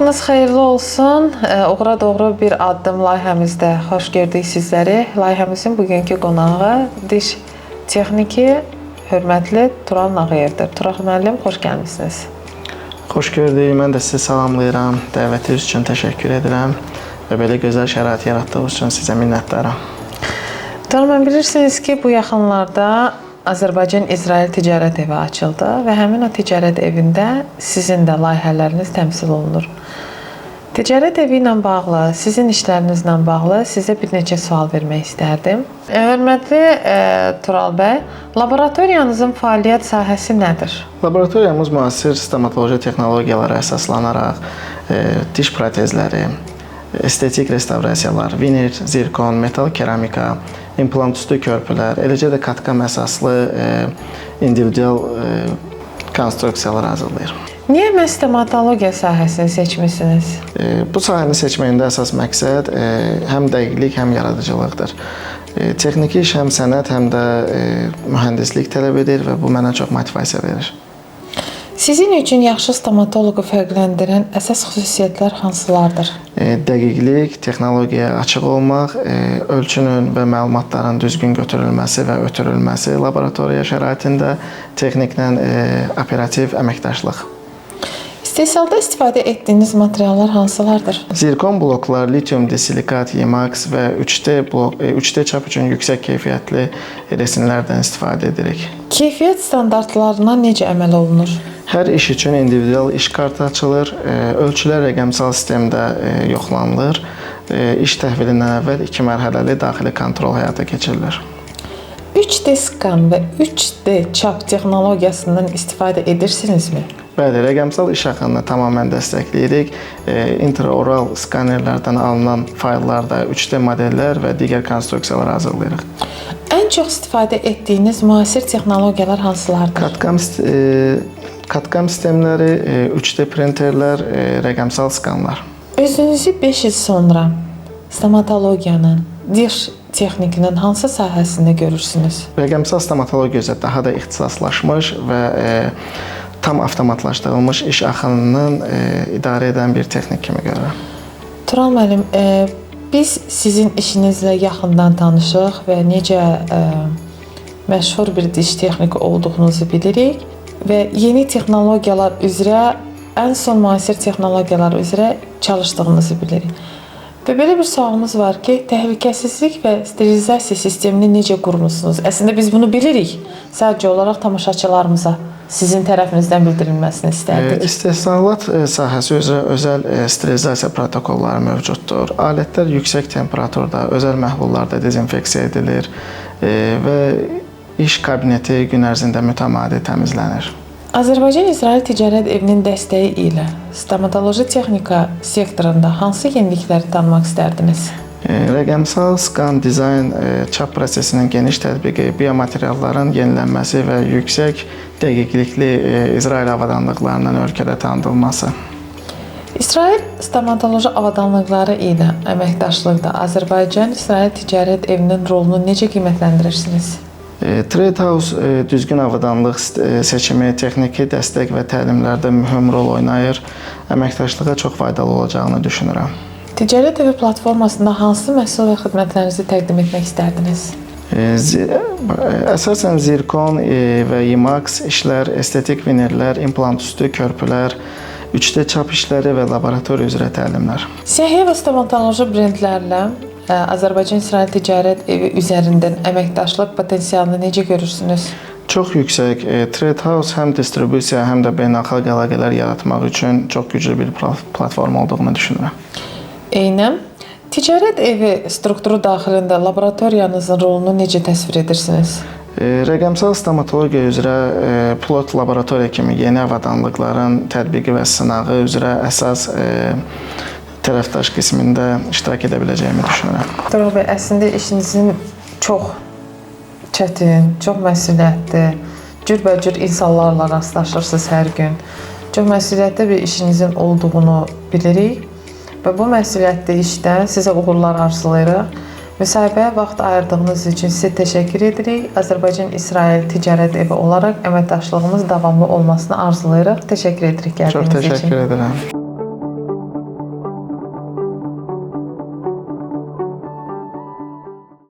vaxtınız xeyirli olsun. Uğura doğru bir addım layihəmizdə xoş gördük sizləri. Layihəmizin bugünkü qonağı diş texniki hörmətli Tural Nağıyevdir. Tural müəllim, xoş gəlmisiniz. Xoş gördük. Mən də sizi salamlayıram. Dəvətiniz üçün təşəkkür edirəm və belə gözəl şərait yaratdığınız üçün sizə minnətdaram. Tural müəllim, bilirsiniz ki, bu yaxınlarda Azərbaycan-İsrail Ticarət Evi açıldı və həmin o ticarət evində sizin də layihələriniz təmsil olunur. Ticarət evi ilə bağlı, sizin işlərinizlə bağlı sizə bir neçə sual vermək istərdim. Hörmətli Tural bəy, laboratoriyanızın fəaliyyət sahəsi nədir? Laboratoriyamız müasir stomatoloji texnologiyalara əsaslanaraq diş protezləri, estetik restavrasiyalar, vinir, zirkon, metal keramika, implant üstü körpülər, eləcə də CAD/CAM əsaslı individual konstruksiyalar hazırlayır. Niyə məhz stomatologiya sahəsini seçmisiniz? Bu sahəni seçməyində əsas məqsəd həm dəqiqlik, həm yaradıcılıqdır. Texniki iş həm sənət, həm də mühəndislik tələb edir və bu mənə çox motivasiya verir. Sizin üçün yaxşı stomatoloqu fərqləndirən əsas xüsusiyyətlər hansılardır? Dəqiqlik, texnologiyaya açıq olmaq, ölçünün və məlumatların düzgün götürülməsi və ötürülməsi laboratoriya şəraitində, texniklə operativ əməkdaşlıq. İstehsalda istifadə etdiyiniz materiallar hansılardır? Zirkon bloklar, litium disilikat, IMAX və 3D blok, 3D çap üçün yüksək keyfiyyətli resinlərdən istifadə edirik. Keyfiyyət standartlarına necə əməl olunur? Hər iş üçün individual iş kartı açılır, ölçülər rəqəmsal sistemdə yoxlanılır. İş təhvilindən əvvəl 2 mərhələli daxili kontrol həyata keçirilir. 3D skan və 3D çap texnologiyasından istifadə edirsinizmi? Bəli, rəqəmsal iş axınını tamamilə dəstəkləyirik. Intraoral skanerlərdən alınan fayllarda 3D modellər və digər konstruksiyalar hazırlayırıq. Ən çox istifadə etdiyiniz müasir texnologiyalar hansılardır? CAD/CAM sistemləri, 3D printerlər, rəqəmsal skanlar. Özünüzü 5 il sonra stomatologiyanın, diş texnikinin hansı sahəsində görürsünüz? Rəqəmsal stomatologiya üzrə daha da ixtisaslaşmış və tam avtomatlaşdırılmış iş axınının idarə edən bir texnik kimi görürəm. Tural müəllim, biz sizin işinizlə yaxından tanışıq və necə məşhur bir diş texniki olduğunuzu bilirik və yeni texnologiyalar üzrə, ən son müasir texnologiyalar üzrə çalışdığınızı bilirik. Və belə bir sualımız var ki, təhlükəsizlik və sterilizasiya sistemini necə qurmusunuz? Əslində biz bunu bilirik. Sadəcə olaraq tamaşaçılarımıza sizin tərəfinizdən bildirilməsini istərdik. İstehsalat sahəsi üzrə özəl sterilizasiya protokolları mövcuddur. Alətlər yüksək temperaturda, özəl məhlullarda dezinfeksiya edilir və iş kabineti gün ərzində mütəmadi təmizlənir. Azərbaycan-İsrail Ticarət Evinin dəstəyi ilə stomatoloji texnika sektorunda hansı yenilikləri tanımaq istərdiniz? Rəqəmsal skan, dizayn, çap prosesinin geniş tətbiqi, biomaterialların yenilənməsi və yüksək dəqiqlikli İsrail avadanlıqlarının ölkədə tanıdılması. İsrail stomatoloji avadanlıqları ilə əməkdaşlıqda Azərbaycan-İsrail Ticarət Evinin rolunu necə qiymətləndirirsiniz? Trade House düzgün avadanlıq seçimi, texniki dəstək və təlimlərdə mühüm rol oynayır. Əməkdaşlığa çox faydalı olacağını düşünürəm. Ticarət Evi platformasında hansı məhsul və xidmətlərinizi təqdim etmək istərdiniz? Əsasən zirkon və IMAX işlər, estetik vinirlər, implant üstü körpülər, 3D çap işləri və laboratoriya üzrə təlimlər. Səhiyyə və stomatoloji brendlərlə Azərbaycan-İsrail Ticarət Evi üzərindən əməkdaşlıq potensialını necə görürsünüz? Çox yüksək. Trade House həm distribusiya, həm də beynəlxalq əlaqələr yaratmaq üçün çox güclü bir platform olduğunu düşünürəm. Eynən. Ticarət Evi strukturu daxilində laboratoriyanızın rolunu necə təsvir edirsiniz? Rəqəmsal stomatologiya üzrə pilot laboratoriya kimi yeni avadanlıqların tətbiqi və sınağı üzrə əsas tərəfdaş qismində iştirak edə biləcəyimi düşünürəm. Tural bəy, əslində işinizin çox çətin, çox məsuliyyətli, cürbəcür insanlarla rastlaşırsınız hər gün. Çox məsuliyyətli bir işinizin olduğunu bilirik və bu məsuliyyətli işdə sizə uğurlar arzulayırıq. Müsahibəyə vaxt ayırdığınız üçün sizə təşəkkür edirik. Azərbaycan-İsrail Ticarət Evi olaraq əməkdaşlığımız davamlı olmasını arzulayırıq. Təşəkkür edirik Çox gəldiyiniz üçün. təşəkkür edirəm.